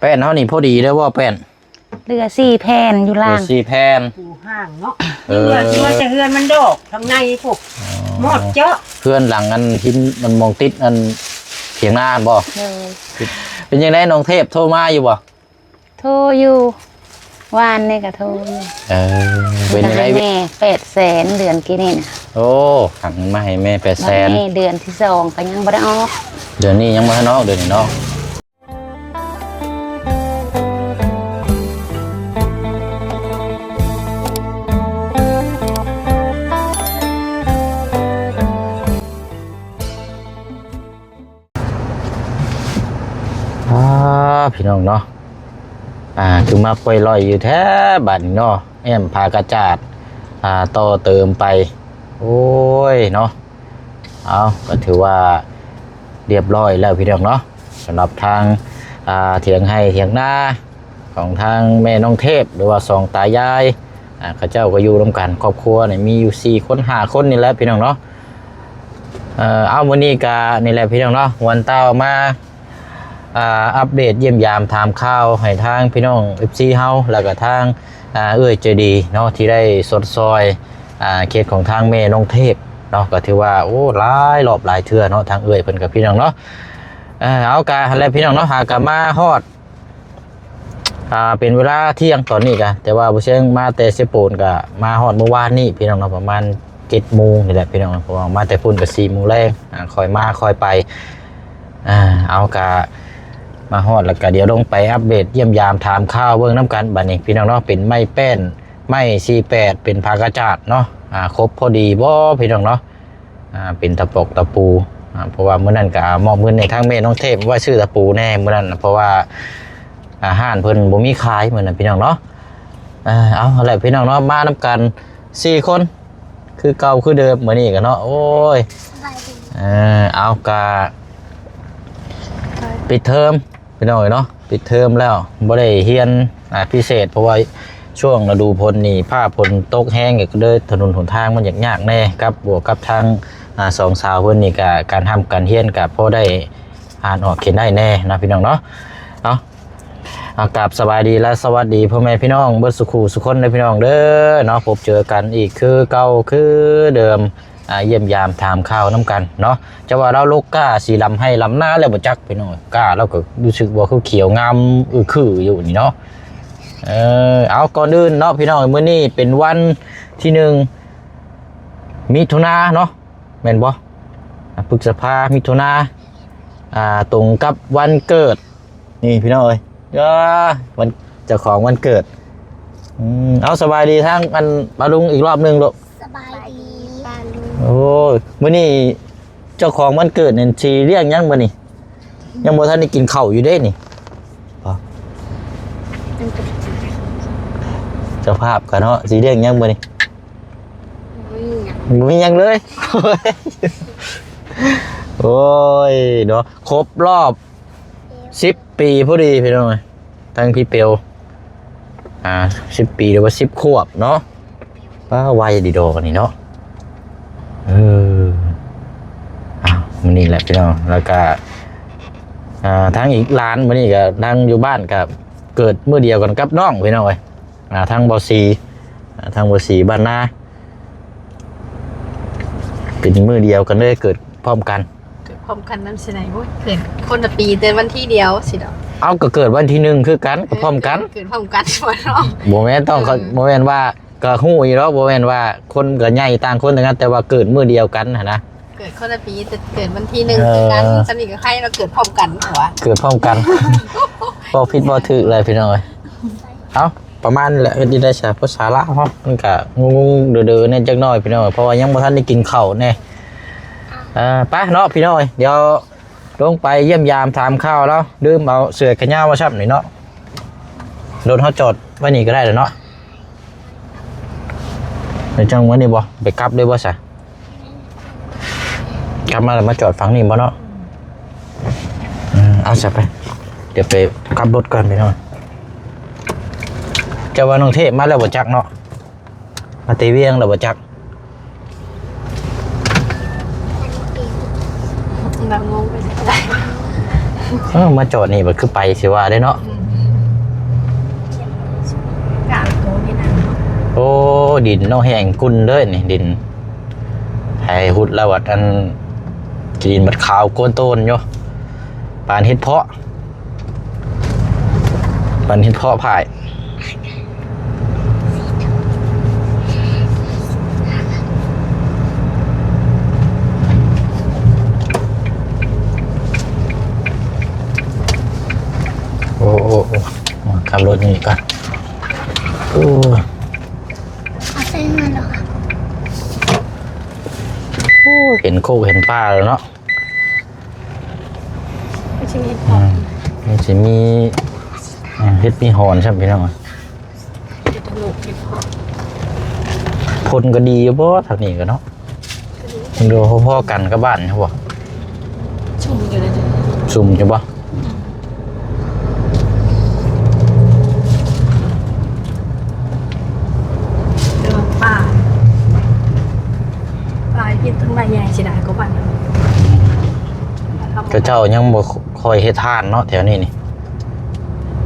ປ້ນເຮົານີ້ພໍດີເດີ້ບໍ່ແປ້ນ? ເຫຼືອສີ່ແຜ່ນຢູ່ລ່າງ ເຫຼືອສີ່ແຜ່ນ ປູຫ້າງເນາະ ເອີ ເຫຼືອ ເຫຼືອແຕ່ເຮືອນມັນດອກ ທາງໃນພຸ້ນ ອໍ ໝົດເຈາະ ເຮືອນຫຼັງອັນຫີນ ມັນມອງຕິດອັນຖຽງນາຫັ້ນບໍ່? ໂດຍ ເປັນຈັ່ງໃດ ນ້ອງເທບໂທມາຢູ່ບໍ່? ໂທຢູ່ ວານນີ້ກໍໂທຢູ່ ເອີ ເປັນຈັ່ງໃດ ໃຫ້ແມ່ແປດແສນ ເດືອນກີ້ນີ້ນະ ໂອ້ ຫາເງິນມາໃຫ້ແມ່ແປດແສນ ແມ່ເດືອນທີສອງກໍຍັງບໍ່ໄດ້ອອກ ເດືອນນີ້ຍັງບໍ່ທັນອອກ ເດືອນນີ້ເນາະ. ອ່າ ພີ່ນ້ອງເນາະ ອ່າ ຄືມາປ່ອຍລ່ອຍຢູ່ແທ້ບາດນີ້ເນາະ ແອ້ມຜ້າກະຈາດ ອ່າ ຕໍ່ເຕີມໄປ ໂອ້ຍເນາະ ເອົາ ກໍຖືວ່າລຽບລ້ອຍແລ້ວພີ່ນ້ອງເນາະ ສຳລັບທາງ ອ່າ ຖຽງໄຮ່ຖຽງນາຂອງທາງແມ່ນ້ອງເທບ ຫຼືວ່າສອງຕາຍາຍ ອ່າ ເຂົາເຈົ້າກໍຢູ່ນຳກັນ ຄອບຄົວນີ້ມີຢູ່ສີ່ຄົນຫ້າຄົນນີ້ແຫຼະພີ່ນ້ອງເນາະ ເອີ ເອົາ ມື້ນີ້ກະນີ້ແຫຼະພີ່ນ້ອງເນາະ ຫວນຕາອອກມາ ອ່າ ອັບເດດຢ້ຽມຢາມຖາມຂ່າວໃຫ້ທາງພີ່ນ້ອງເອັຟຊີເຮົາ ແລ້ວກະທາງ ອ່າ ເອື້ອຍໃຈດີເນາະ ທີ່ໄດ້ຊົດຊ່ອຍ ອ່າ ເຂດຂອງທາງແມ່ນ້ອງເທບເນາະ ກໍຖືວ່າ ໂອ້ ຫຼາຍລອບຫຼາຍເທື່ອເນາະ ທາງເອື້ອຍເພິ່ນກັບພີ່ນ້ອງເນາະ ເອີ ເອົາ ກະຫັ້ນແຫຼະພີ່ນ້ອງເນາະ ຫາກະມາຮອດ ອ່າ ເປັນເວລາທ່ຽງຕອນນີ້ກະ ແຕ່ວ່າບໍ່ເຊີງມາແຕ່ເຊໂປນກະມາຮອດມື້ວານນີ້ພີ່ນ້ອງເນາະ ປະມານເຈັດໂມງນີ້ແຫຼະພີ່ນ້ອງ ເພາະວ່າມາແຕ່ພຸ້ນກະສີ່ໂມງແລງ ອ່າ ຄ່ອຍມາຄ່ອຍໄປ ອ່າ ເອົາ ກະມາຮອດແລ້ວກະດຽວລົງໄປອັບເດດຢ້ຽມຢາມຖາມຂ່າວເບິ່ງນຳກັນບາດນີ້ພີ່ນ້ອງເນາະ ເປັນໄມ້ແປ້ນ ໄມ້ສີ່ແປດ ເປັນຜ້າກະຈາດເນາະ ອ່າ ຄົບພໍດີບໍ່ພີ່ນ້ອງເນາະ ອ່າ ເປັນຕະປອກຕະປູ ອ່າ ເພາະວ່າມື້ນັ້ນກະມອບເງິນໃຫ້ທາງແມ່ນ້ອງເທບໄວ້ຊື້ຕະປູແດ່ມື້ນັ້ນ ເພາະວ່າ ອ່າ ຮ້ານເພິ່ນບໍ່ມີຂາຍມື້ນັ້ນພີ່ນ້ອງເນາະ ອ່າ ເອົາ ຫັ້ນແຫຼະພີ່ນ້ອງເນາະ ມານຳກັນສີ່ຄົນ ຄືເກົ່າຄືເດີມມື້ນີ້ກະເນາະ ໂອ້ຍ ສະບາຍດີ ເອີ ເອົາ ກະປິດເທີມ ພີ່ນ້ອງເອີຍເນາະ ປິດເທີມແລ້ວ ບໍ່ໄດ້ຮຽນ ອ່າ ພິເສດ ເພາະວ່າຊ່ວງລະດູຝົນນີ້ ຟ້າຝົນຕົກແຮງ ກໍເລີຍຖະໜົນຫົນທາງມັນຍາກໆແດ່ ກັບບວກກັບທາງ ອ່າ ສອງສາວເພິ່ນນີ້ ກະການຮ່ຳການຮຽນກະພໍໄດ້ອ່ານອອກຂຽນໄດ້ແດ່ເນາະ ພີ່ນ້ອງເນາະ ເອົາ ອ່າ ກາບສະບາຍດີ ແລະ ສະຫວັດດີພໍ່ແມ່ພີ່ນ້ອງເບິດສູ່ຄູ່ສູ່ຄົນເດີພີ່ນ້ອງເດີເນາະ ພົບເຈີກັນອີກຄືເກົ່າຄືເດີມ ອ່າ ຢ້ຽມຢາມຖາມຂ່າວນຳກັນເນາະ ຈະວ່າລາວລົກກ້າສີລຳໄຮ່ລຳນາແລ້ວບໍ່ຈັກພີ່ນ້ອງ ກ້າລາວກໍຮູ້ສຶກວ່າຄືຂຽວງາມອຶຄືຢູ່ນີ້ເນາະ ເອີ ເອົາ ກ່ອນອື່ນເນາະພີ່ນ້ອງ ມື້ນີ້ເປັນວັນທີໜຶ່ງ ມິຖຸນາເນາະ ແມ່ນບໍ່? ອ່າ ພຶດສະພາ ມິຖຸນາ ອ່າ ຕົງກັບວັນເກີດ ນີ້ພີ່ນ້ອງເອີຍ ເອີ ວັນ ເຈົ້າຂອງວັນເກີດ ອືມ ເອົາ ສະບາຍດີທາງອັນປ້າລຸງອີກລອບໜຶ່ງລູກ ສະບາຍດີປ້າລຸງ ໂອ້ຍ ມື້ນີ້ເຈົ້າຂອງວັນເກີດນີ້ຊິລ້ຽງຫຍັງມື້ນີ້? ຍັງບໍ່ທັນໄດ້ກິນເຂົ້າຢູ່ເດ້ນີ້ ເຈົ້າພາບກະເນາະ ຊິລ້ຽງຫຍັງມື້ນີ້? ບໍ່ມີຫຍັງ ບໍ່ມີຫຍັງເລີຍ ໂອ້ຍເນາະ ຄົບລອບສິບປີພໍດີພີ່ນ້ອງເອີຍ ທັງພີ່ເປວ ອ່າ ສິບປີ ຫຼືວ່າສິບຂວບເນາະ ປ້າ ໄວດີດອກອັນນີ້ເນາະ ເອີ ອ້າວ ມື້ນີ້ແຫຼະພີ່ນ້ອງ ແລ້ວກະ ອ່າ ທັງອີກຫຼານ ມື້ນີ້ກະທັງຢູ່ບ້ານກະເກີດມື້ດຽວກັນກັບນ້ອງພີ່ນ້ອງເອີຍ ອ່າ ທາງບໍ່ສີ ອ່າ ທາງບໍ່ສີບ້ານນາ ເປັນມື້ດຽວກັນເລີຍ ເກີດພ້ອມກັນ ເກີດພ້ອມກັນນຳຊິໄດ້ ໂອ້ຍ ເກີດຄົນລະປີ ແຕ່ວັນທີດຽວຊິດອກ ເອົາ ກໍເກີດວັນທີໜຶ່ງຄືກັນ ກໍພ້ອມກັນ ເອີ ເກີດ ເກີດພ້ອມກັນ ບໍ່ເນາະ ບໍ່ແມ່ນຕ້ອງ ເອີ ບໍ່ແມ່ນວ່າ ກໍຮູ້ຢູ່ດອກ ບໍ່ແມ່ນວ່າຄົນກໍໃຫຍ່ຕ່າງຄົນຕ່າງກັນ ແຕ່ວ່າເກີດມື້ດຽວກັນຫັ້ນນະ ເກີດຄົນລະປີ ແຕ່ເກີດວັນທີໜຶ່ງ ເອີ ຄືກັນ ຊັ້ນນີ້ກໍໃຄ່ເນາະ ເກີດພ້ອມກັນ ເອີ ເກີດພ້ອມກັນ ເວົ້າຜິດເວົ້າຖືກແຫຼະພີ່ນ້ອງເອີຍ ເອົ້າ ປະມານນີ້ແຫຼະ ເຮັດຈັ່ງໃດຊະ ພາສາລາວເຮົາມັນກະງົງໆເດີໆແດ່ຈັກໜ້ອຍພີ່ນ້ອງ ເພາະວ່າຍັງບໍ່ທັນໄດ້ກິນເຂົ້າແດ່ ເອີ ໄປເນາະພີ່ນ້ອງ ດຽວລົງໄປຢ້ຽມຢາມຖາມຂ່າວລາວ ລືມເອົາເສື້ອແຂນຍາວມາຊ້ຳນີ້ເນາະ ລົດເຮົາຈອດໄວ້ນີ້ກໍໄດ້ແຫຼະເນາະ ແລ້ວຈັ່ງມື້ນີ້ບໍ່ ໄປກັບເລີຍບໍ່ຊະ ກັບມາແລ້ວມາຈອດຝັ່ງນີ້ບໍ່ເນາະ ເອີ ເອົາຊະໄປ ດຽວໄປກັບລົດກ່ອນພີ່ນ້ອງ ເຈົ້າວ່ານ້ອງເທບມາແລ້ວບໍ່ຈັກເນາະ ມາແຕ່ວຽງແລ້ວບໍ່ຈັກ ນັ່ງງງໄປ ເອີ ມາຈອດນີ້ບັດຄືໄປຊິວ່າເດ້ເນາະ ອືມ ໂອ້ ດິນເນາະ ແຫ້ງກຸ້ນເລີຍນີ້ ດິນ ໃຫ້ຫຸດລະວັດ ອັນ ຂີ້ດິນບັດຂາວໂກນໂຕນຢູ່ ປານເຫັດເຜາະ ປານເຫັດເຜາະຜາຍ. ໂອ້ ໂອ້ ໂອ້ ຂັບລົດນີ້ກ່ອນ. ໂອ້ ເອົາໃສ່ເຮືອນແລ້ວ ໂອ້ ເຫັນໂຄກເຫັນປ່າແລ້ວເນາະ. ມັນຊິມີເຫັດເຜາະ ອືມ ມັນຊິມີ ອືມ ເຫັດມີຫອນຊ້ຳ ພີ່ນ້ອງ. ເຫັດເຜາະ ຜົນກໍດີຢູ່ບໍ່ທາງນີ້ກໍເນາະ? ເຫັນວ່າພໍໆກັນກັບບ້ານເຮົາບໍ່? ຊຸ່ມຢູ່ເດ້ ຊຸ່ມຢູ່ບໍ່? ອືມ ແຕ່ວ່າປ່າ ປ່າເຮັດຕົ້ນໄມ້ໃຫຍ່ເສຍດາຍກວ່າບ້ານເຮົາ. ເຂົາເຈົ້າຍັງບໍ່ຄ່ອຍເຮັດຮ້ານເນາະ ແຖວນີ້ນີ້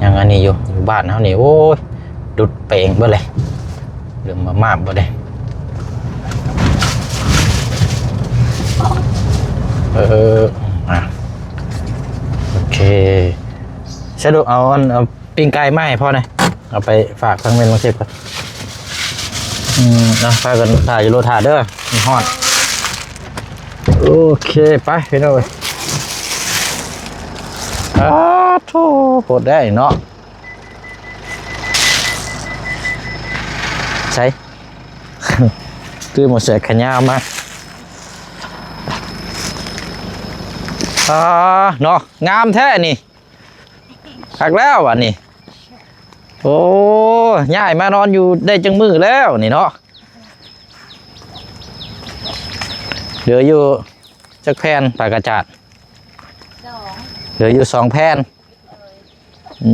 ຍັງອັນນີ້ຢູ່ ຢູ່ບ້ານເຮົານີ້ ໂອ້ຍ ດຸດແປງເບິດເລີຍ ເລີ່ມມາມາບເບິດເລີຍ. ເອີ ອ່ະ ໂອເຄ ສະດຸ ເອົາອັນ ເອົາ ປີ້ງໄກ່ມາໃຫ້ພໍ່ແດ່ ເອົາໄປຝາກທາງແມ່ນາງເຊບກ່ອນ. ອືມ ເອົາ ພາກັນຖ້າຢູ່ໂລດຖ້າເດີ ມັນຮ້ອນ. ໂອເຄ ໄປພີ່ນ້ອງເອີຍ. ອ້າໂທ້ ໂພດໄດ້ເນາະ ໃສ ຄືໝາກແສກຂະຍາວມາ. ອ່າ ເນາະ ງາມແທ້ນີ້. ຄັກແລ້ວບັດນີ້ ໂອ້ ຍ້າຍມານອນຢູ່ໄດ້ຈັກມື້ແລ້ວນີ້ເນາະ? ເຫຼືອຢູ່ຈັກແຜ່ນ ຜ້າກະຈາດ? ສອງ ເຫຼືອຢູ່ສອງແຜ່ນ. ອື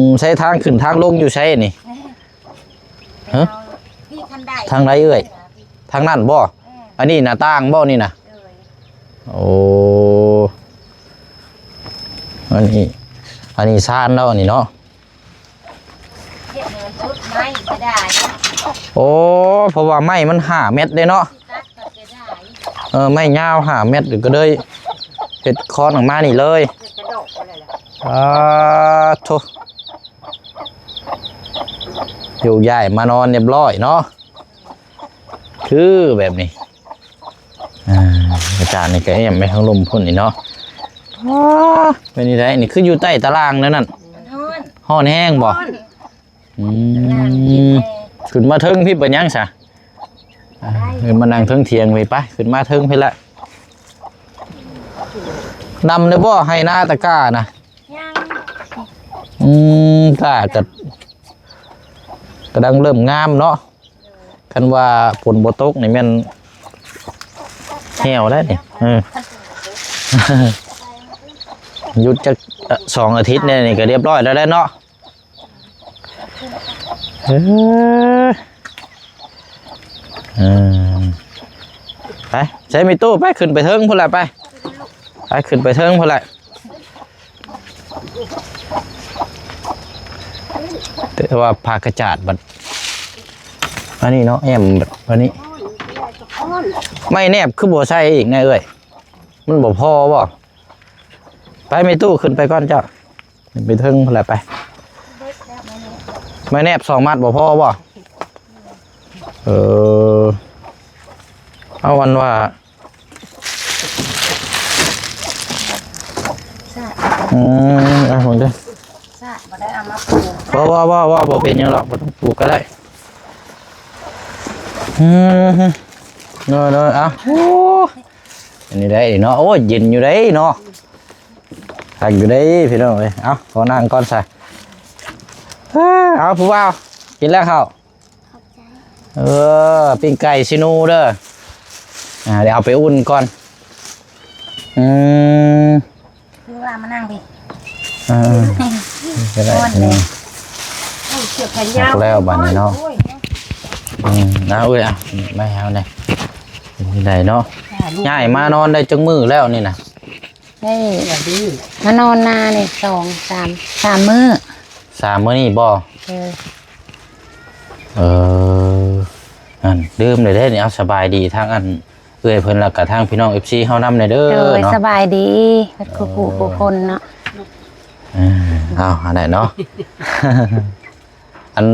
ມ ໃຊ້ທາງຂຶ້ນທາງລົງຢູ່ໃສນີ້? ຮະ? ທາງໃດເອື້ອຍ? ທາງນັ້ນບໍ່? ເອີ ອັນນີ້ໜ້າຕ່າງບໍ່ນີ້ນະ? ໂອ້ ອັນນີ້ ອັນນີ້ຊານແລ້ວອັນນີ້ເນາະ. ເຮັດໃຫ້ມັນສຸດໄມ້ເສຍດາຍ. ໂອ້ ເພາະວ່າໄມ້ມັນຫ້າແມັດເດ້ເນາະ. ເອີ ໄມ້ຍາວຫ້າແມັດ ກໍເລີຍເຮັດຄ້ອນອອກມານີ້ເລີຍ. ອາໂທ້ ໂຍກຍ້າຍມານອນຮຽບຮ້ອຍເນາະ ຄືແບບນີ້. ອ່າ ອາຈານນີ້ກໍແອ້ມໄປທາງລຸ່ມພຸ້ນນີ້ເນາະ. ອໍ ເປັນຈັ່ງໃດນີ້ ຄືຢູ່ໃຕ້ຕາລ່າງແນວນັ້ນ? ມັນຮ້ອນ. ຮ້ອນແຮງບໍ່? ຮ້ອນ. ອືມ ຂຶ້ນມາເທິງພີ້ເປັນຫຍັງຊະ? ໄດ້ ຂຶ້ນມານັ່ງເທິງຖຽງພີ້ໄປ ຂຶ້ນມາເທິງພີ້ລະ. ດຳແລ້ວບໍ່ ໄຮ່ນາຕະກ້ານະ? ຍັງ. ອືມ ກ້າກໍ ກຳລັງເລີ່ມງາມເນາະ. ຄັນວ່າຝົນບໍ່ຕົກນີ້ແມ່ນແຫ້ວແລ້ວນີ້. ເອີ ຢຸດຈັກ ເອີ ສອງອາທິດແນ່ນີ້ກໍຮຽບຮ້ອຍແລ້ວແຫຼະເນາະ. ເອີ ເອີ ໄປ ໃສ່ມີຕູ້ ໄປ ຂຶ້ນໄປເທິງພຸ້ນແຫຼະ ໄປ ໄປ ຂຶ້ນໄປເທິງພຸ້ນແຫຼະ. ແຕ່ວ່າຜ້າກະຈາດບັດ ອັນນີ້ເນາະ ແອ້ມບັດ ອັນນີ້ ໄມ້ແນບຄືບໍ່ໃສ່ອີກນະເອື້ອຍ? ມັນບໍ່ພໍບໍ່? ໄປ ມີຕູ້ ຂຶ້ນໄປກ່ອນເຈົ້າ ຂຶ້ນໄປເທິງພຸ້ນແຫຼະ ໄປ. ໄມ້ແນບສອງມັດບໍ່ພໍບໍ່? ເອີ ເອົາ ອັນວ່າ ສາດ ອືມ ເອົາເບິ່ງເດີ ສາດ ບໍ່ໄດ້ເອົາມາປູກ. ບໍ່ ບໍ່ ບໍ່ ບໍ່ ບໍ່ເປັນຫຍັງດອກ ບໍ່ຕ້ອງປູກກໍໄດ້. ອືມ ໂດຍ ໂດຍ ເອົາ ໂອ້ ອັນນີ້ໄດ້ເນາະ ໂອ້ ເຢັນຢູ່ເດ້ເນາະ ຄັກຢູ່ເດ້ພີ່ນ້ອງເອີຍ. ເອົາ ຂໍນັ່ງກ່ອນຊະ ເອີ ເອົາ ຜູ້ບ່າວ ກິນແລ້ວເຂົ້າ ຂອບໃຈ. ເອີ ປີ້ງໄກ່ຊິນູເດີ ອ່າ ດຽວເອົາໄປອຸ່ນກ່ອນ. ອືມ ຄືວ່າມານັ່ງພີ້ ເອີ ກໍໄດ້ ຮ້ອນເດ້ ອືມ ໂອ້ຍ ເສື້ອແຂນຍາວ ແລ້ວບັດນີ້ເນາະ. ໂອ້ຍ ອືມ ເອົາເອີຍ ເອົາ ໄປເອົາແດ່ ໄດ້ເນາະ. ອ່າ ລູກ ຍ້າຍມານອນໄດ້ຈັກມື້ແລ້ວນີ້ນະ? ໄດ້ມານອນນານີ້ ສອງ ສາມ ສາມມື້. ສາມມື້ນີ້ບໍ່? ເອີ ເອີ ອັນ ລືມເລີຍເດ້ນີ້. ເອົາ ສະບາຍດີທາງອັນເອື້ອຍເພິ່ນ ແລ້ວກະທາງພີ່ນ້ອງ ເອັຟຊີ ເຮົານຳແດ່ເດີ. ໂດຍ ເນາະ ສະບາຍດີເບິດ ເອີ ຄູ່ຜູ້ຄູ່ຄົນເນາະ. ເອີ ເອົາ ອັນນັ້ນເນາະ ອັນ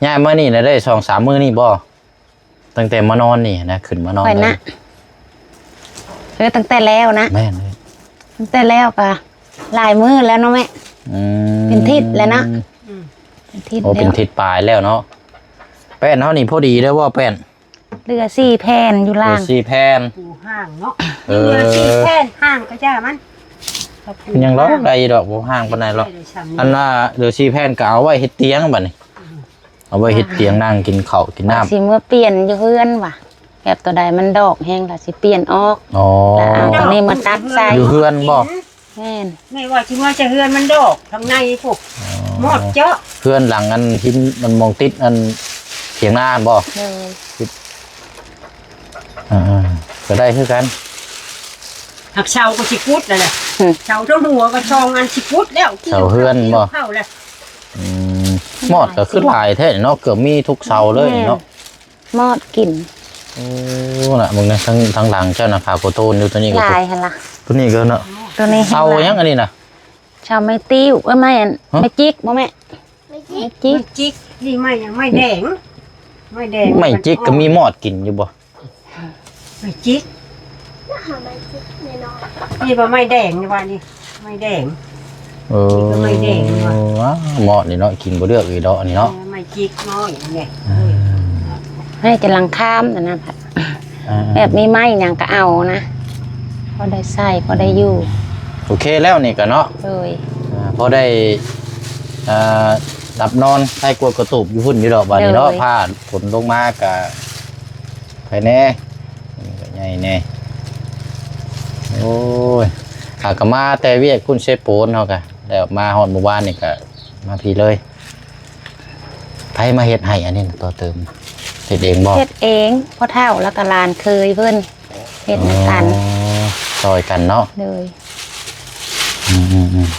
ຍ້າຍມານີ້ນະ ໄດ້ສອງສາມມື້ນີ້ບໍ່? ຕັ້ງແຕ່ມານອນນີ້ນະ ຂຶ້ນມານອນ ຂ້ອຍນະ ເອີ ຕັ້ງແຕ່ແລ້ວນະ. ແມ່ນເລີຍ ຕັ້ງແຕ່ແລ້ວກະຫຼາຍມື້ແລ້ວເນາະແມ່. ອືມ ເປັນທິດແລ້ວນະ. ອືມ ເປັນທິດ ໂອ້ ແລ້ວ ເປັນທິດປາຍແລ້ວເນາະ. ແປ້ນເຮົານີ້ພໍດີເດີ້ບໍ່ ແປ້ນ? ເຫຼືອສີ່ແຜ່ນຢູ່ລ່າງ ເຫຼືອສີ່ແຜ່ນ ປູຫ້າງເນາະ. ເອີ ເຫຼືອສີ່ແຜ່ນ ຫ້າງກະຢ່າມັນ ຍັງລອກໄດ້ຢູ່ດອກ ບໍ່ຫ້າງປານໃດລອກ. ອັນວ່າເຫຼືອສີ່ແຜ່ນກະເອົາໄວ້ເຮັດຕຽງບັດນີ້. ອືມ ເອົາໄວ້ເຮັດຕຽງນັ່ງກິນເຂົ້າກິນນ້ຳ. ວ່າຊິເມືອປ່ຽນຢູ່ເຮືອນວ່າ ແບບໂຕໃດມັນດອກແຮງລະຊິປ່ຽນອອກ. ອໍ ລະເອົາໂຕນີ້ມາຕັດໃສ່ ຢູ່ເຮືອນບໍ່? ແມ່ນ ແມ່ວ່າຊິເມືອໃສ່ເຮືອນມັນດອກທາງໃນພຸ້ນ. ອໍ ໝອດເຈາະ ເຮືອນຫຼັງອັນຫີນ ມັນມອງຕິດອັນຖຽງນາຫັ້ນບໍ່? ໂດຍ ອ່າໆ ກະໄດ້ຄືກັນ. ຫາກເສົາກະຊິປຸດແລ້ວແຫຼະ. ຫືມ ເສົາທັງຫົວກະສອງອັນຊິປຸດແລ້ວ ເສົາເຮືອນບໍ່? ເຂົ້າແລ້ວ. ອືມ ມອດກະຄືຫຼາຍແທ້ເນາະ ເກືອບມີທຸກເສົາເລີຍເນາະ. ແມ່ນ ມອດກິນ. ໂອ້ ນະ ເບິ່ງນະ ທາງ ທາງຫຼັງເຈົ້ານະ ຂາໂກໂຕນຢູ່ ໂຕນີ້ກະຫຼາຍຫັ້ນລະ. ໂຕນີ້ກະເນາະ ໂຕນີ້ ເສົາຫຍັງອັນນີ້ນະ? ເສົາໄມ້ຕິ້ວ ເອີ ໄມ້ອັນ ຮະ? ໄມ້ຈິກບໍ່ແມ່? ໄມ້ຈິກ ໄມ້ຈິກ. ນີ້ໄມ້ຫຍັງ? ໄມ້ແດງ ໄມ້ແດງ. ໄມ້ຈິກກະມີມອດກິນຢູ່ບໍ່? ໄມ້ຈິກ ໄມ້ຈິກນ້ອຍໆ ນີ້ບໍ່ ໄມ້ແດງນີ້ວ່ານີ້ ໄມ້ແດງ. ເອີ ນີ້ກະໄມ້ແດງນີ້ວ່າ ມອດນີ້ເນາະ ກິນບໍ່ເລືອກອີກດອກອັນນີ້ເນາະ. ເອີ ໄມ້ຈິກນ້ອຍນີ້ ເອີ ໃຫ້ແຕ່ຫຼັງຄາມນັ້ນນະ. ອ່າໆ ແບບມີໄມ້ຫຍັງກະເອົານະ ພໍໄດ້ໃຊ້ ພໍໄດ້ຢູ່. ໂອເຄແລ້ວນີ້ກະເນາະ. ໂດຍ ອ່າ ພໍໄດ້ ອ່າ ຫຼັບນອນ ໃຄກວ່າກະຕູບຢູ່ພຸ້ນຢູ່ດອກບາດນີ້ເນາະ. ໂດຍ ຟ້າຝົນລົງມາກະ ໃຜແດ່ ນີ້ກະໃຫຍ່ແດ່. ໂອ້ຍ ຫາກະມາແຕ່ວຽກພຸ້ນ ເຊໂປນເຮົາກະ ແລ້ວມາຮອດມື້ວານນີ້ກະມາພີ້ເລີຍ. ໃຜມາເຮັດໃຫ້ອັນນີ້ນະ ຕໍ່ເຕີມ ເຮັດເອງບໍ່? ເຮັດເອງ ພໍ່ເຖົ້າແລ້ວກະຫຼານເຂີຍເພິ່ນເຮັດນຳກັນ. ອໍ ຊ່ອຍກັນເນາະ. ໂດຍ ອືມໆ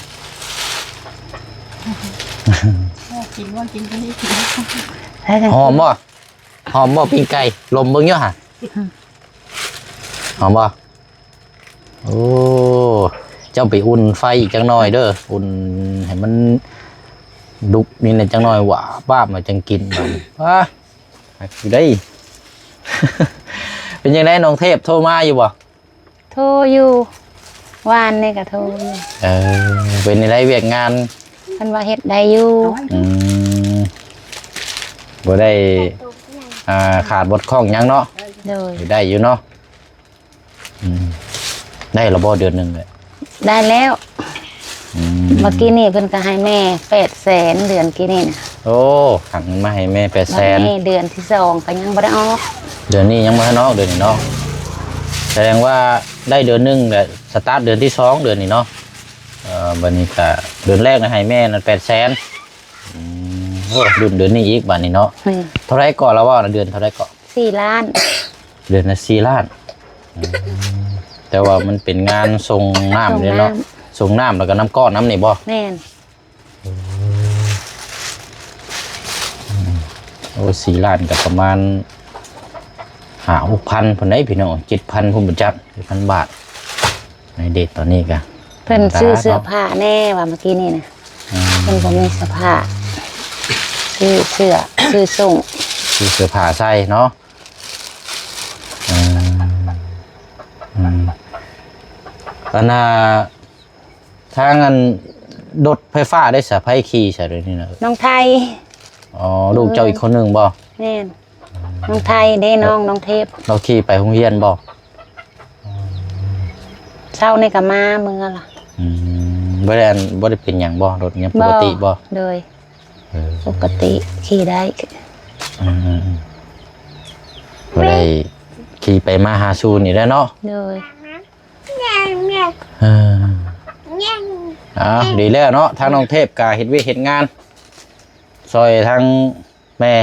ໆ ກິນບໍ່ ກິນຕົວນີ້ກິນ. ຫອມບໍ່? ຫອມບໍ່ປີ້ງໄກ່? ລົມເບິ່ງຢູ່ຫະ ຫອມບໍ່? ໂອ້ ເຈົ້າໄປອຸ່ນໄຟອີກຈັກໜ່ອຍເດີ້ ອຸ່ນໃຫ້ມັນດຸກນິດໜຶ່ງຈັກໜ່ອຍ ວາບວາບ ມາຈັ່ງກິນບາດນີ້. ປາ ຄັກຢູ່ເດ້. ເປັນຈັ່ງໃດ ນ້ອງເທບໂທມາຢູ່ບໍ່? ໂທຢູ່ ວານນີ້ກະໂທຢູ່. ເອີ ເປັນຈັ່ງໃດວຽກງານ? ເພິ່ນວ່າເຮັດໄດ້ຢູ່. ອືມ ບໍ່ໄດ້ ອ່າ ຂາດບົກຜ່ອງຫຍັງເນາະ. ໂດຍ ໄດ້ຢູ່ເນາະ. ອືມ ໄດ້ລະບໍ່ເດືອນໜຶ່ງເລີຍ? ໄດ້ແລ້ວ. ອືມ ເມື່ອກີ້ນີ້ເພິ່ນກະໃຫ້ແມ່ແປດແສນ ເດືອນກີ້ນີ້ນະ. ໂອ້ ຫາເງິນມາໃຫ້ແມ່ແປດແສນ. ບາດນີ້ເດືອນທີສອງກະຍັງບໍ່ໄດ້ອອກ. ເດືອນນີ້ຍັງບໍ່ທັນອອກ ເດືອນນີ້ເນາະ. ສະແດງວ່າໄດ້ເດືອນໜຶ່ງແລ້ວ ສະຕາດເດືອນທີສອງ ເດືອນນີ້ເນາະ. ເອີ ບາດນີ້ກະເດືອນແລກນະໃຫ້ແມ່ນັ້ນແປດແສນ. ອືມ ໂອ້ ລຸ້ນເດືອນນີ້ອີກບາດນີ້ເນາະ. ແມ່ນ ເທົ່າໃດເກາະລະເວົ້ານະ ເດືອນເທົ່າໃດເກາະ? ສີ່ລ້ານ. ເດືອນລະສີ່ລ້ານ. ອືມ ແຕ່ວ່າມັນເປັນງານສົ່ງນ້ຳເດ້ເນາະ. ສົ່ງນ້ຳ ສົ່ງນ້ຳແລ້ວກະນ້ຳກ້ອນນຳນີ້ບໍ່? ແມ່ນ. ໂອ້ ສີ່ລ້ານກະປະມານຫ້າຫົກພັນພຸ້ນໃດ໋ພີ່ນ້ອງ ເຈັດພັນພຸ້ນບໍ່ຈັກ ເຈັດພັນບາດ. ໃນເດດຕອນນີ້ກະ ເພິ່ນຊື້ເສື້ອຜ້າແດ່ວ່າເມື່ອກີ້ນີ້ນະ. ອືມ ເພິ່ນບໍ່ມີເສື້ອຜ້າ ຊື້ເສື້ອ ຊື້ໂສ້ງ ຊື້ເສື້ອຜ້າໃສ່ເນາະ. ອືມ ອືມ ອັນນ່າ ທາງອັນລົດໄຟຟ້າໄດ້ສະ ໃຜຂີ່ສະດຽວນີ້ນະ? ນ້ອງໄທ. ອໍ ລູກເຈົ້າອີກຄົນໜຶ່ງບໍ່? ແມ່ນ ນ້ອງໄທເດ້ ນ້ອງ ນ້ອງເທບ. ລາວຂີ່ໄປໂຮງຮຽນບໍ່? ເຊົ້ານີ້ກະມາເມືອລະ. ອືມ ບໍ່ໄດ້ອັນ ບໍ່ໄດ້ເປັນຫຍັງບໍ່? ລົດຍັງປົກກະຕິບໍ່? ໂດຍ. ເອີ ປົກກະຕິຂີ່ໄດ້. ອືມໆ ບໍ່ໄດ້ຂີ່ໄປມາຫາສູ່ນີ້ແຫຼະເນາະ. ໂດຍ. ເອີ ເອົາ ດີແລ້ວເນາະ ທາງນ້ອງເທບກະເຮັດວຽກເຮັດງານຊ່ອຍທາງແມ່.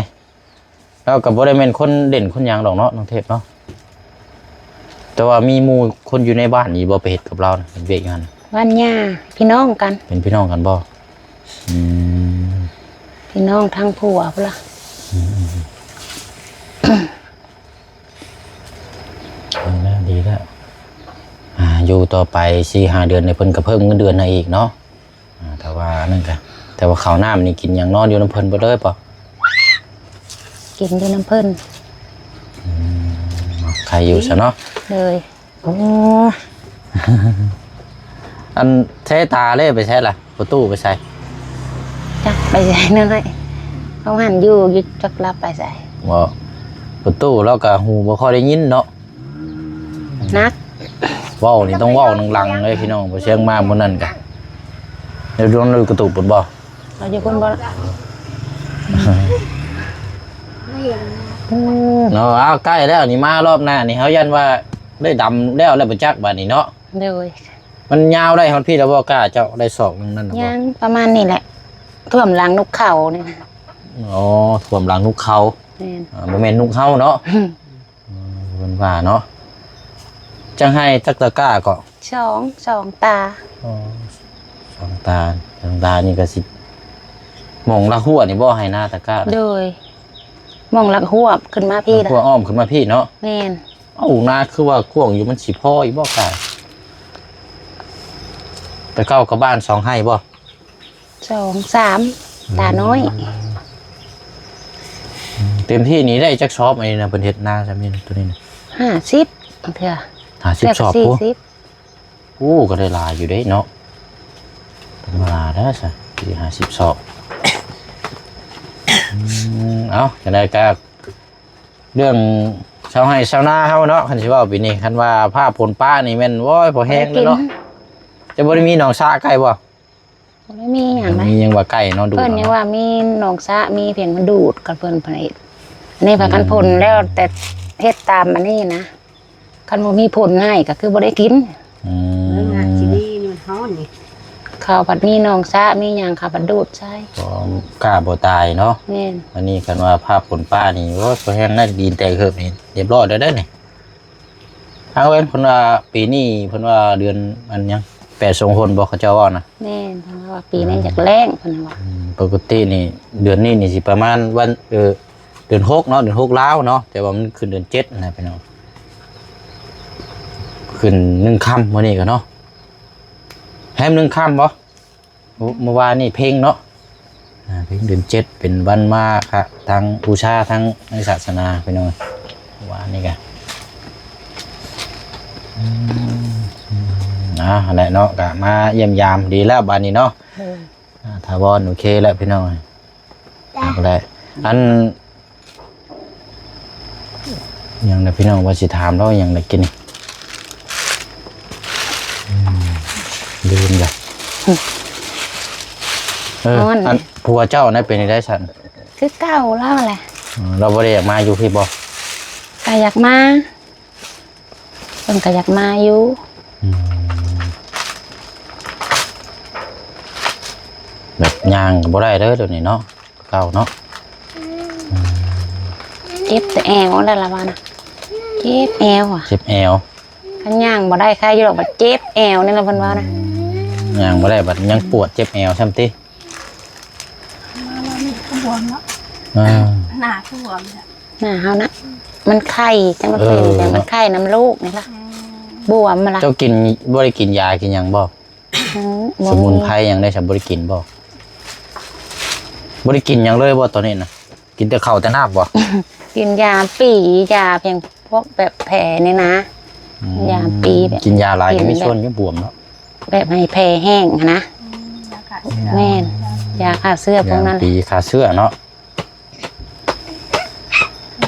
ລາວກະບໍ່ໄດ້ແມ່ນຄົນເດັ່ນຄົນຫຍັງດອກເນາະ ນ້ອງເທບເນາະ. ແຕ່ວ່າມີໝູ່ຄົນຢູ່ໃນບ້ານນີ້ບໍ່ ໄປເຮັດກັບລາວນະ ເຮັດວຽກຢູ່ຫັ້ນ? ບ້ານຍ່າ ພີ່ນ້ອງກັນ. ເປັນພີ່ນ້ອງກັນບໍ່? ອືມ ພີ່ນ້ອງທາງຜົວພຸ້ນລະ. ອືມ ຢູ່ຕໍ່ໄປສີ່ຫ້າເດືອນນີ້ ເພິ່ນກໍເພີ່ມເງິນເດືອນໃຫ້ອີກເນາະ. ອ່າ ແຕ່ວ່ານັ້ນກະ ແຕ່ວ່າເຂົ້ານ້ຳນີ້ກິນຫຍັງ ນອນຢູ່ນຳເພິ່ນເບິດເລີຍບໍ່? ກິນຢູ່ນຳເພິ່ນ. ອືມ ເນາະ ໄຄຢູ່ຊະເນາະ. ໂດຍ. ໂອ້ ອັນເຊຕາເລີໄປໃສລະ? ປະຕູໄປໃສ? ຈັກໄປໃສນັ້ນແຫຼະ ເຂົາຫັ້ນຢູ່ ຢູ່ ຈັກລາວໄປໃສ. ບໍ່ ປະຕູລາວກະຫູບໍ່ຄ່ອຍໄດ້ຍິນເນາະ. ໜັກ ເວົ້ານີ້ຕ້ອງເວົ້າດັງໆເລີຍພີ່ນ້ອງ. ບໍ່ຊຽງມາມື້ນັ້ນກະ ເດີນຢູ່ກະຕຸກພຸ້ນບໍ່? ເຮົາຢູ່ພຸ້ນບໍ່ລະ? ເນາະ ອ້າວ ໃກ້ແລ້ວນີ້ ມາລອບໜ້ານີ້ ເຮົາຢ້ານວ່າໄດ້ດຳແລ້ວ ແລ້ວບໍ່ຈັກບາດນີ້ເນາະ. ໂດຍ. ມັນຍາວໄດ້ຮອດພີ້ແລ້ວບໍ່? ກ້າເຈົ້າໄດ້ສອກໜຶ່ງນັ້ນແລ້ວບໍ່? ຍັງ ປະມານນີ້ແຫຼະ ຖ້ວມຫຼັງນົກເຂົານີ້ນະ. ອໍ ຖ້ວມຫຼັງນົກເຂົາ. ແມ່ນ. ອ່າ ບໍ່ແມ່ນນົກເຮົາເນາະ. ອືມ ເພິ່ນວ່າເນາະ. ຈັ່ງໃຫ້ຈັກຕະກ້າເກາະ? ສອງ ສອງຕາ. ອໍ ສອງຕາ ສອງຕານີ້ກະຊິ ໝ່ອງຫຼັກຮົ້ວນີ້ບໍ່ ໃຫ້ນາຕະກ້ານະ? ໂດຍ ໝ່ອງຫຼັກຮົ້ວຂຶ້ນມາພີ້ ຫຼັກຮົ້ວອ້ອມຂຶ້ນມາພີ້ເນາະ. ແມ່ນ. ເອົ້າ ນາຄືວ່າກວ້າງຢູ່ ມັນຊິພໍຢູ່ບໍ່ກ້າ? ແຕ່ເກົ່າກະບ້ານສອງໄຮ່ບໍ່? ສອງສາມ ຕານ້ອຍ. ອືມ ເຕັມທີ່ນີ້ໄດ້ຈັກສອບອັນນີ້ນະ? ເພິ່ນເຮັດນາຊ່ຳນີ້ ໂຕນີ້ນະ ຫ້າສິບ ເທື່ອ ຫ້າສິບ ເທື່ອສອບພຸ້ນ. ສີ່ສິບ. ໂອ້ ກໍໄດ້ຫຼາຍຢູ່ເດ້ເນາະ ທຳມະດາແລ້ວຊະ ສີ່ຫ້າສິບສອບ. ອືມ ເອົ້າ ຈັ່ງໃດກະ ເລື່ອງຊາວໄຮ່ຊາວນາເຮົາເນາະ ຄັນຊິເວົ້າປີນີ້ ຄັນວ່າຟ້າຝົນຟ້ານີ້ແມ່ນ ໂອ້ຍ ພໍແຮງເລີຍເນາະ. ບໍ່ໄດ້ກິນ. ເຈົ້າບໍ່ໄດ້ມີໜອງສະໃກ້ບໍ່? ບໍ່ໄດ້ມີຫຍັງນະ ມີຫຍັງວ່າໃກ້ເນາະ ດູດ ເພິ່ນຍັງວ່າມີໜອງສະ ມີພຽງມັນດູດກັບເພິ່ນ ເພິ່ນເຮັດ ອັນນີ້ພາກັນ ອືມ ພົ່ນແລ້ວ ແຕ່ເຮັດຕາມອັນນີ້ນະ ຄັນບໍ່ມີຜົນໃຫ້ກໍຄືບໍ່ໄດ້ກິນ. ອືມ ເອີ ອາດຊິດີນີ້ ມັນຮ້ອນນີ້ ເຂົາພັດມີໜອງສະ ມີຫຍັງ ເຂົາພັດດູດໃສ່ ກໍກ້າບໍ່ຕາຍເນາະ. ແມ່ນ. ອັນນີ້ຄັນວ່າຟ້າຝົນຟ້ານີ້ ໂອ້ຍ ພໍແຮງນະ ດິນແຕກເຮີບນີ້ ລຽບຮ້ອຍແລ້ວເດ້ນີ້. ທາງເພິ່ນ ເພິ່ນວ່າປີນີ້ ເພິ່ນວ່າເດືອນອັນຫຍັງ ແປດສົງຄົນບໍ່ ເຂົາເຈົ້າເວົ້ານະ? ແມ່ນ. ເພິ່ນວ່າປີນີ້ ອືມ ຢາກແລ້ງ ເພິ່ນວ່າ. ອືມ ປົກກະຕິນີ້ ເດືອນນີ້ນີ້ຊິປະມານວັນ ເອີ ເດືອນຫົກເນາະ ເດືອນຫົກລາວເນາະ ແຕ່ວ່າມັນຂຶ້ນເດືອນເຈັດນະພີ່ນ້ອງ ຂຶ້ນໜຶ່ງຄ່ຳມື້ນີ້ກະເນາະ ແຮມໜຶ່ງຄ່ຳບໍ່? ໂອ້ ມື້ວານນີ້ເພັງເນາະ ອ່າ ເພັງເດືອນເຈັດ ເປັນວັນມາຄະ ທາງບູຊາທາງໃນສາສະໜາພີ່ນ້ອງ ມື້ວານນີ້ກະ ອືມ ອ່າ ຫັ້ນແຫຼະເນາະ ກະມາຢ້ຽມຢາມ ດີແລ້ວບາດນີ້ເນາະ. ເອີ ອ່າ ຖາວອນ ໂອເຄແລ້ວພີ່ນ້ອງ ແລ້ວ ອັນ ຫຍັງນະພີ່ນ້ອງ ວ່າຊິຖາມລາວຫຍັງນະກິນນີ້ ອືມ ລືມລະ. ເອີ ອັນ ອັນຜົວເຈົ້ານະ ເປັນຈັ່ງໃດຊັ້ນ? ຄືເກົ່າລາວແຫຼະ. ເອີ ລາວບໍ່ໄດ້ຢາກມາຢູ່ພີ້ບໍ່? ກະຢາກມາ ເພິ່ນກະຢາກມາຢູ່. ອືມ ແບບຍ່າງກະບໍ່ໄດ້ເດີດຽວນີ້ເນາະ ເກົ່າເນາະ. ເຈັບແຕ່ແອວແລ້ວລະວ່ານະ ເຈັບແອວອະ ເຈັບແອວ. ຄັນຍ່າງບໍ່ໄດ້ ໄຄຢູ່ດອກ ບາດເຈັບແອວນີ້ລະ ເພິ່ນວ່ານະ. ອືມ ຍ່າງບໍ່ໄດ້ ບາດຍັງປວດ ເຈັບແອວຊ້ຳຕິ. ມາແລ້ວນີ້ກະບວມເນາະ ອ່າ ໜ້າກະບວມ ໜ້າເຮົານະ ມັນໄຄ ຈັ່ງວ່າເປັນ ເອີ ຈັ່ງມັນໄຄນຳລູກນີ້ລະ ອືມ ບວມມາລະ. ເຈົ້າກິນ ບໍ່ໄດ້ກິນຢາກິນຫຍັງບໍ່? ອືມ ບໍ່ມີ ສະໝຸນໄພຫຍັງໄດ້ ບໍ່ໄດ້ກິນບໍ່? ບໍ່ໄດ້ກິນຫຍັງເລີຍບໍ່ຕອນນີ້ນະ? ກິນແຕ່ເຂົ້າແຕ່ນ້ຳບໍ່? ກິນຢາປີ ຢາພຽງພວກແບບແຜນີ້ນະ ອືມ ຢາປີແບບ ກິນຢາຫຼາຍ ກິນ ກໍມີ ແບບ ສ່ວນຢູ່ບວມເນາະ ແບບໃຫ້ແຜແຫ້ງຫັ້ນນະ. ອືມ ຢາຂ້າເຊື້ອ ແມ່ນ ຢາຂ້າເຊື້ອພວກນັ້ນ ຢາປີຂ້າເຊື້ອເນາະ.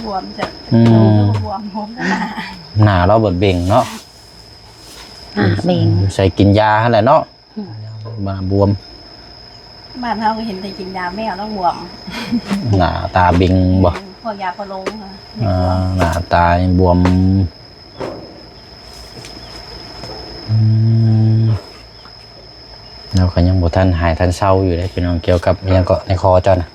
ບວມຈະ ອືມ ບວມ ໜ້າລາວເບິດເບັງເນາະ ໜ້າເບັງ ໃສ່ກິນຢາຫັ້ນແຫຼະເນາະ. ອືມ ມາບວມ ບ້ານເຮົາກໍເຫັນແຕ່ກິນຢາແມວແລ້ວບວມ ໜ້າຕາເບັງບໍ່? ພວກຢາພະໂລງ ອ່າ ໜ້າຕາບວມ. ອືມ ລາວກໍຍັງບໍ່ທັນຫາຍທັນເຊົາຢູ່ເດ້ພີ່ນ້ອງ ກ່ຽວກັບຫຍັງເກາະໃນຄໍເຈົ້ານະ?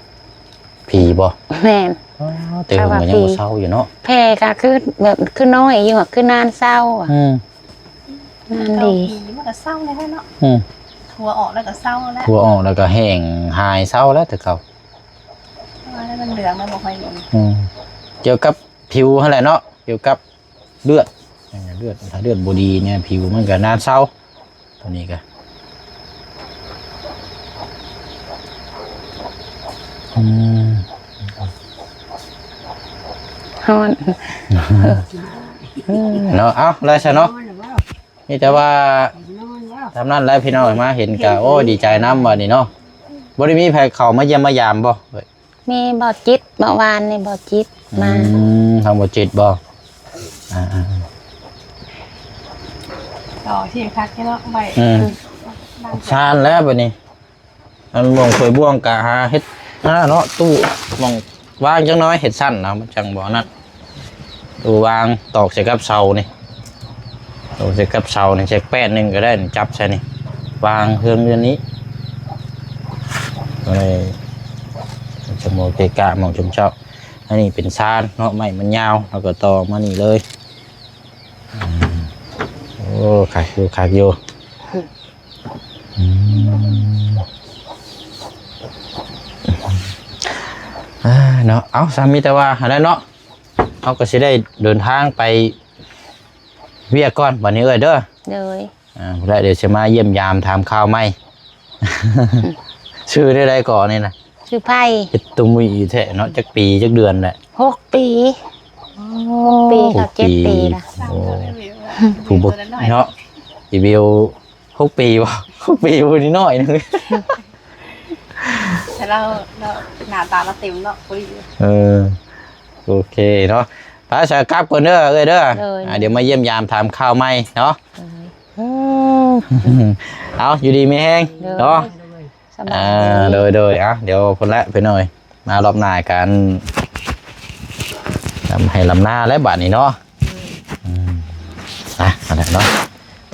ຜີບໍ່? ແມ່ນ. ອໍ ແຕ່ເຫິງກໍຍັງບໍ່ເຊົາຢູ່ເນາະ ແຜກໍຄືແບບຄືນ້ອຍຢູ່ ຄືນານເຊົາອະ. ອືມ ນານດີ ເກົາຜີມັນກໍເຊົາແລ້ວເນາະ. ອືມ ຖົ່ວອອກແລ້ວກໍເຊົາແລ້ວ ຖົ່ວອອກແລ້ວກໍແຫ້ງຫາຍເຊົາແລ້ວແຕ່ເກົ່າ ເອີ ມັນເຫຼືອງແລ້ວບໍ່ຄ່ອຍເຫັນ. ອືມ ກ່ຽວກັບຜິວຫັ້ນແຫຼະເນາະ ກ່ຽວກັບ ເລືອດ ເລືອດ ຖ້າເລືອດບໍ່ດີນີ້ ຜິວມັນກໍໜ້າເສົ້າ ຕົວນີ້ກໍ ອືມ ຮ້ອນ ເນາະ ເອົາ ແລ້ວຊະເນາະ ມີແຕ່ວ່າ ສ່ຳນັ້ນແຫຼະພີ່ນ້ອງ ມາເຫັນກໍ ໂອ້ຍ ດີໃຈນຳບັດນີ້ເນາະ ບໍ່ໄດ້ມີໃຜເຂົ້າມາຢ້ຽມມາຢາມບໍ່? ມີບ່າວຈິດ ເມື່ອວານນີ້ບ່າວຈິດມາ ອືມ ທາງບ່າວຈິດບໍ່? ອ່າ ອ່າ ຕໍ່ທີ່ຄັກແທ້ເນາະ ໄວ້ ອືມ ຊານແລ້ວບັດນີ້ ອັນບ່ອງຖ້ວຍບ່ວງກະຫາເຮັດ ຫາເນາະ ຕູ້ມ່ອງວາງຈັກໜ້ອຍ ເຮັດຊັ້ນເນາະ ມັນຈັ່ງບໍ່ນັ້ນ ຕູ້ວາງຕອກໃສ່ກັບເສົານີ້ ຕອກໃສ່ກັບເສົານີ້ ໃສ່ແປ້ນໜຶ່ງກໍໄດ້ ຈັບໃສ່ນີ້ ວາງເຮືອງເຮືອນນີ້ ກໍໄດ້ ຈະໝໍເກະກະໝອງຊຸມເຈົ້າ ອັນນີ້ເປັນຊານເນາະ ໄມ້ມັນຍາວ ເຮົາກໍຕໍ່ມານີ້ເລີຍ ອືມ ໂອ້ ຄັກຢູ່ ຄັກຢູ່ ອືມ ອ່າ ເນາະ ເອົາ ຊະ ມີແຕ່ວ່າຫັ້ນແຫຼະເນາະ ເຮົາກໍຊິໄດ້ເດີນທາງໄປວຽກກ່ອນບັດນີ້ເອື້ອຍເດີ ໂດຍ ອ່າ ແລ້ວດຽວຊິມາຢ້ຽມຢາມຖາມຂ່າວໃໝ່ ຊື່ແນວໃດກໍນີ້ນະ? ຊື່ໄພ ເຮັດຕຸມຸຍອີແທ້ເນາະ ຈັກປີຈັກເດືອນແຫຼະ? ຫົກປີ ຫົກປີ ຫົກປີ ເຂົ້າເຈັດປີລະ ໂອ້ ຜູ້ບໍ່ເນາະ ອີວິວ ຫົກປີບໍ່? ຫົກປີຜູ້ນ້ອຍໜຶ່ງ ແຕ່ລາວ ລາວໜ້າຕາລາວເຕັມເນາະ ພໍດີ ເອີ ໂອເຄເນາະ ໄປ ສະ ກັບກ່ອນເດີເອື້ອຍເດີ ໂດຍ ອ່າ ດຽວມາຢ້ຽມຢາມຖາມຂ່າວໃໝ່ເນາະ ໂດຍ ເອີ ເອົາ ຢູ່ດີມີແຮງ ໂດຍ ເນາະ ສະບາຍດີ ອ່າ ໂດຍ ໂດຍ ອ່ະ ດຽວພຸ້ນແຫຼະພີ່ນ້ອງ ມາລອບໜ້າກັນ ລຳໄຮ່ລຳນາແລ້ວບາດນີ້ເນາະ ອືມ ອ່ະ ອັນນັ້ນເນາະ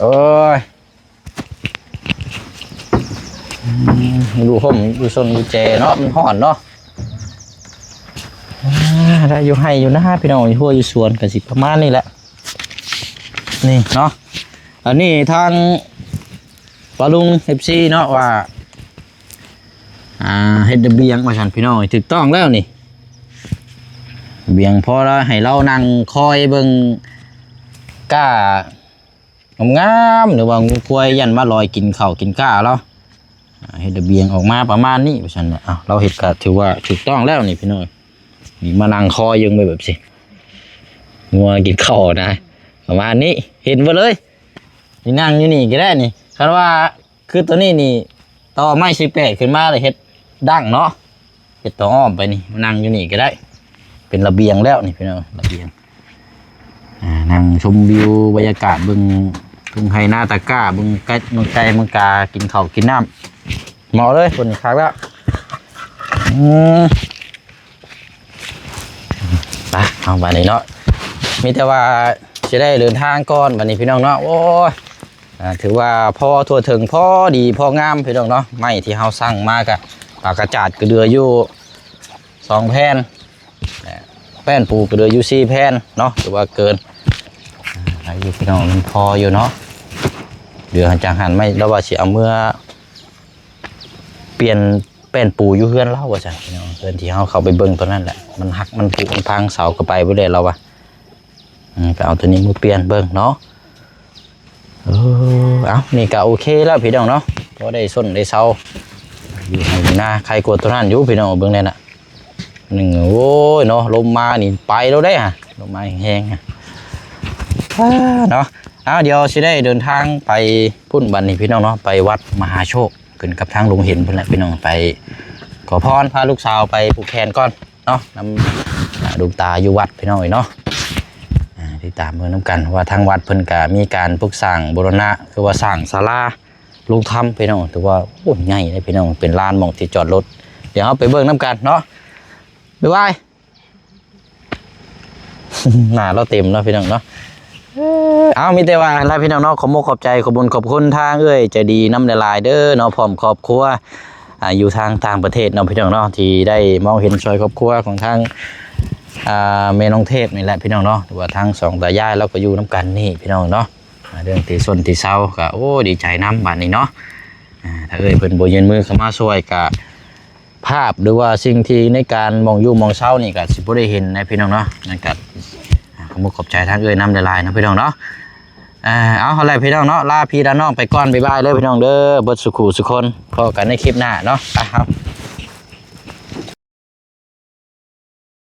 ໂອ້ຍ ອືມ ຢູ່ຮົ່ມຢູ່ຊົນຢູ່ແຈເນາະ ມັນຮ້ອນເນາະ ອ່າ ໄດ້ຢູ່ໄຮ່ຢູ່ນາພີ່ນ້ອງ ຢູ່ຮົ້ວຢູ່ສວນກໍຊິປະມານນີ້ແຫຼະ ນີ້ເນາະ ອັນນີ້ທາງປ້າລຸງ ເອັຟຊີ ເນາະ ວ່າ ອ່າ ເຮັດລະບຽງວ່າຊັ້ນພີ່ນ້ອງ ຖືກຕ້ອງແລ້ວນີ້ ລະບຽງພໍລະໃຫ້ລາວນັ່ງຄອຍເບິ່ງກ້າ ງາມໆ ຫຼືວ່າງູຄວາຍຢ້ານມາລອຍກິນເຂົ້າກິນກ້າລາວ ອ່າ ເຮັດລະບຽງອອກມາປະມານນີ້ວ່າຊັ້ນ ເອົາ ລາວເຮັດກໍຖືວ່າຖືກຕ້ອງແລ້ວນີ້ພີ່ນ້ອງ ນີ້ມານັ່ງຄອຍເບິ່ງແບບ ແບບຊີ້ ງົວກິນເຂົ້ານະ ປະມານນີ້ ເຫັນເບິດເລີຍ ນີ້ນັ່ງຢູ່ນີ້ກໍໄດ້ນີ້ ຄັນວ່າ ຄືຕົວນີ້ນີ້ ຕໍ່ໄມ້ສິບແປດຂຶ້ນມາ ແລ້ວເຮັດດັ້ງເນາະ ເຮັດຕໍ່ອ້ອມໄປນີ້ ມານັ່ງຢູ່ນີ້ກໍໄດ້ ເປັນລະບຽງແລ້ວນີ້ພີ່ນ້ອງ ລະບຽງ ອ່າ ນັ່ງຊົມວິວບັນຍາກາດ ເບິ່ງທົ່ງໄຮ່ນາຕາກ້າ ເບິ່ງໄກ່ ເບິ່ງໄກ່ເບິ່ງກາ ກິນເຂົ້າກິນນ້ຳ ເໝາະເລີຍ ຄົນນີ້ຄັກແລ້ວ ອືມ ໄປ ເອົາບາດນີ້ເນາະ ມີແຕ່ວ່າຊິໄດ້ເດີນທາງກ່ອນບາດນີ້ພີ່ນ້ອງເນາະ ໂອ້ຍ ອ່າ ຖືວ່າພໍທົ່ວເຖິງ ພໍດີ ພໍງາມພີ່ນ້ອງເນາະ ໄມ້ທີ່ເຮົາສັ່ງມາກະ ປາກກະຈາດກໍເຫຼືອຢູ່ສອງແຜ່ນ ແປ້ນປູກໍເຫຼືອຢູ່ສີ່ແຜ່ນເນາະ ຖືວ່າເກີນ ອ່າ ໄດ້ຢູ່ພີ່ນ້ອງ ມັນພໍຢູ່ເນາະ ເຫຼືອຈາກຫັ້ນໄມ້ ລາວວ່າຊິເອົາເມືອ ປ່ຽນແປ້ນປູຢູ່ເຮືອນລາວວ່າຊັ້ນພີ່ນ້ອງ ເຮືອນທີ່ເຮົາເຂົ້າໄປເບິ່ງຕອນນັ້ນແຫຼະ ມັນຫັກມັນຜຸມັນພັງ ເສົາກໍໄປເບິດແລ້ວລາວວ່າ ອືມ ກໍເອົາຕົວນີ້ມາປ່ຽນເບິ່ງເນາະ ເອີ ເອົາ ນີ້ກໍໂອເຄແລ້ວພີ່ນ້ອງເນາະ ພໍໄດ້ຊົນໄດ້ເຊົາ ຢູ່ໄຮ່ຢູ່ນາ ໄຄກວ່າຕົວນັ້ນຢູ່ພີ່ນ້ອງ ເບິ່ງແດ່ນະ ໜຶ່ງ ໂອ້ຍເນາະ ລົມມານີ້ໄປແລ້ວເດ້ ລົມມາແຮງໆ ເນາະ ເອົາ ດຽວຊິໄດ້ເດີນທາງໄປພຸ້ນບັດນີ້ພີ່ນ້ອງເນາະ ໄປວັດມະຫາໂຊກ ຂຶ້ນກັບທາງລຸງເຫັນພຸ້ນແຫຼະພີ່ນ້ອງ ໄປຂໍພອນ ພາລູກສາວໄປຜູກແຂນກ່ອນເນາະ ນຳ ອ່າ ຫຼວງຕາຢູ່ວັດພີ່ນ້ອງເອີຍເນາະ ອ່າ ຕິດຕາມເບິ່ງນຳກັນ ເພາະວ່າທາງວັດເພິ່ນກະມີການປຸກສ້າງບູລະນະ ຄືວ່າສ້າງສາລາລົງທຳພີ່ນ້ອງ ຖືວ່າ ໂອ້ ໃຫຍ່ເດ້ພີ່ນ້ອງ ເປັນລານໝ່ອງທີ່ຈອດລົດ ດຽວເຮົາໄປເບິ່ງນຳກັນເນາະ ບາຍບາຍ. ໜ້າລາວເຕັມເນາະພີ່ນ້ອງເນາະ ເອີ ເອົາ ມີແຕ່ວ່າຫັ້ນລະພີ່ນ້ອງເນາະ ຂອບມຸກຂອບໃຈ ຂອບບຸນຂອບຄຸນທາງເອື້ອຍໃຈດີນຳຫຼາຍໆເດີເນາະ ພ້ອມຄອບຄົວ ອ່າ ຢູ່ທາງຕ່າງປະເທດເນາະພີ່ນ້ອງເນາະ ທີ່ໄດ້ມອງເຫັນຊ່ອຍຄອບຄົວຂອງທາງ ອ່າ ແມ່ນ້ອງເທບນີ້ແຫຼະພີ່ນ້ອງເນາະ ຫຼືວ່າທາງສອງຕາຍາຍລາວກໍຢູ່ນຳກັນນີ້ພີ່ນ້ອງເນາະ ອ່າ ເລື່ອງທີ່ຊົນທີ່ເຊົາກໍ ໂອ້ ດີໃຈນຳບາດນີ້ເນາະ ອ່າ ຖ້າເອື້ອຍເພິ່ນບໍ່ຍື່ນມືເຂົ້າມາຊ່ວຍກໍ ພາບ ຫຼືວ່າສິ່ງທີ່ໃນການໝ່ອງຢູ່ໝ່ອງເຊົານີ້ກໍຊິບໍ່ໄດ້ເຫັນນະພີ່ນ້ອງເນາະ ນັ້ນກໍ ອ່າ ຂອບອົກຂອບໃຈທາງເອື້ອຍນຳຫຼາຍໆເນາະພີ່ນ້ອງເນາະ. ອ່າ ເອົາ ເອົາແຫຼະພີ່ນ້ອງເນາະ ລາພີ່ລານ້ອງໄປກ່ອນ ບາຍບາຍເດີພີ່ນ້ອງເດີ ເບິດສູ່ຄູ່ສູ່ຄົນ ພໍ້ກັນໃນຄລິບໜ້າເນາະ. ໄປ ເຮົາ